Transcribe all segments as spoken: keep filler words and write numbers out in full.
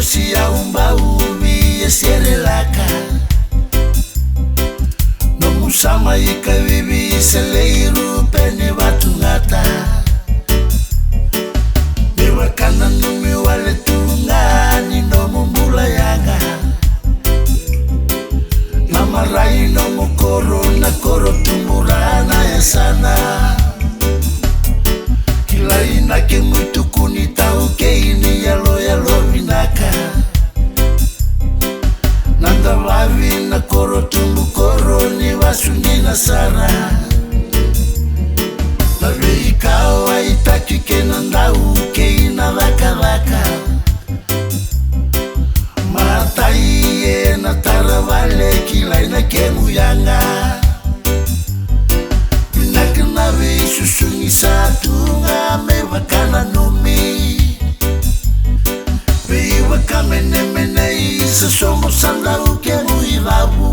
Siaubau via Serelaka. Nomu samaika vivi Seleiru pene vatugata. Me vakananumi wale tu ga ni nomu bula yaga. Na marai nomu koro na koro tubura na yasana. Kilai na kemu itukuni taukei ni yaloyalo vinaka. Na davavi na koro tubu koro ni vasu ni na sara. Na veika waitaki kei na dau kei na cakacaka. Matai e na tara vale kilai na kemu yaga. Vinaka na veisusugi sa tu ga me vakananumi. Veivakamenemenei sa sobo sa dau kemu ivavu.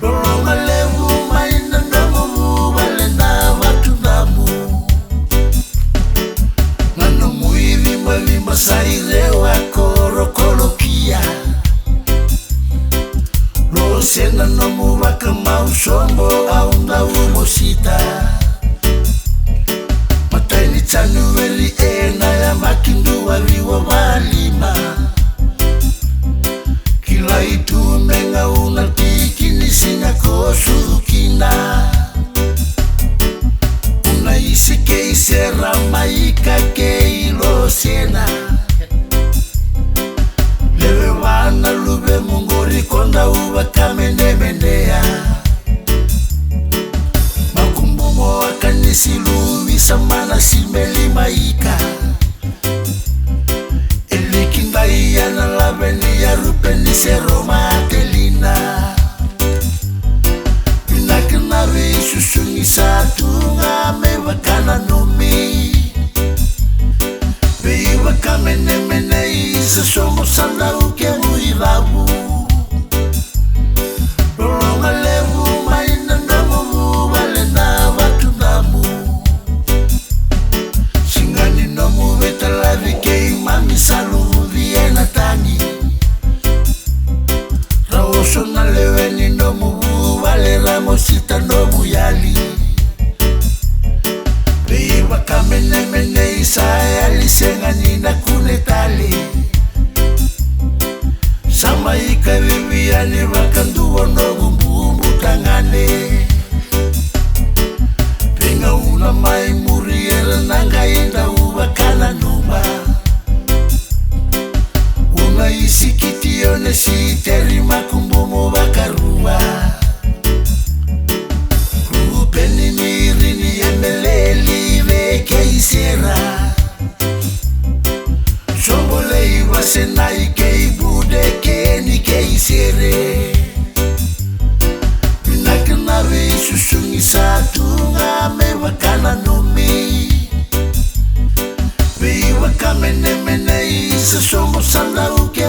Loloma levu mai na nomu vuvale na vatu damu. Na nomu ivibaiba sa irewa korokorokia. Lo se na nomu vakamau sobo au dau mosita. Matai ni Janueri e na yabaki dua viwa valima. Kilai tu me gauna tiki ni siga ko sucu kina. Una isi kei Sera maika kei Losena. Lewe va na luve mugori ko dau vakamenemenea. Makubumo a kanisi luvi sa mana simeli maika. E liki dai a na lave ni a rupe ni se roma a telina. Vinaka na veisusugi sa tu ga me vakananumi. Veivakamenemenei sa sobo sa dau kemu ivavu. Loloma levu mai na nomu vuvale na vatu damu. Siga ni nomu veitalavi keimami sa luvuci e na tagi. Ra oso na lewe ni nomu vuvale ra mosita nomu yali. Veivakamenemenei sa yali sega ni na kune tale. Sa mai ka viviani vakadua noqu bubu tagane. Veigauna mai muri era na qai dau vakananuma. Una isikiti o Nesiteri makubumu vakarua. Rupeni, Mirini, Emeleli, Veke, Isera. Sobolei, Vasenai kei Budekeni kei Sere. Vinaka na veisusugi sa tu ga me vakananumi. Veivakamenemenei sa sobo sa dau ke